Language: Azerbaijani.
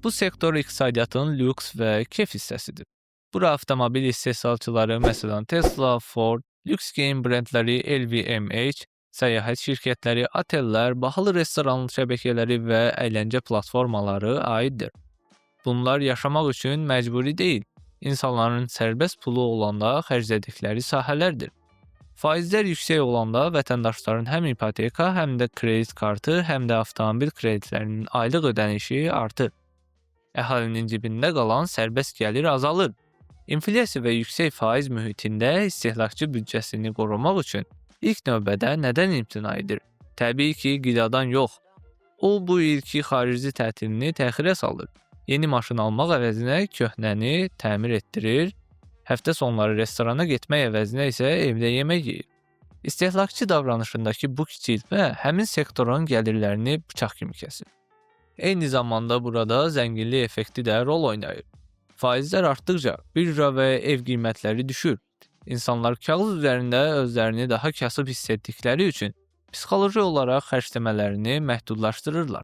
Bu sektor iqtisadiyyatın lüks və kef hissəsidir. Bura avtomobil istehsalçıları, məsələn Tesla, Ford, lüks geyim brendləri LVMH, səyahət şirkətləri, otellər, bahalı restoran şəbəkələri və əyləncə platformaları aiddir. Bunlar yaşamaq üçün məcburi deyil, insanların sərbəst pulu olanda xərclədikləri sahələrdir. Faizlər yüksək olanda vətəndaşların həm ipoteka, həm də kredit kartı, həm də avtomobil kreditlərinin aylıq ödənişi artır. Əhalinin cibində qalan sərbəst gəlir azalır. İnflyasiya və yüksək faiz mühitində istehlakçı büdcəsini qorumaq üçün ilk növbədə nədən imtina edir? Təbii ki, qidadan yox. O bu ilki xarici tətilini təxirə salır. Yeni maşın almaq əvəzinə köhnəni təmir etdirir. Həftə sonları restorana getmək əvəzinə isə evdə yemək yeyir. İstehlakçı davranışındakı bu kiçilmə həmin sektorun gəlirlərini bıçaq kimi kəsir. Eyni zamanda burada zənginlik effekti də rol oynayır. Faizlər artdıqca birja və ev qiymətləri düşür. İnsanlar kağız üzərində özlərini daha kasıb hiss etdikləri üçün psixoloji olaraq xərcləmələrini məhdudlaşdırırlar.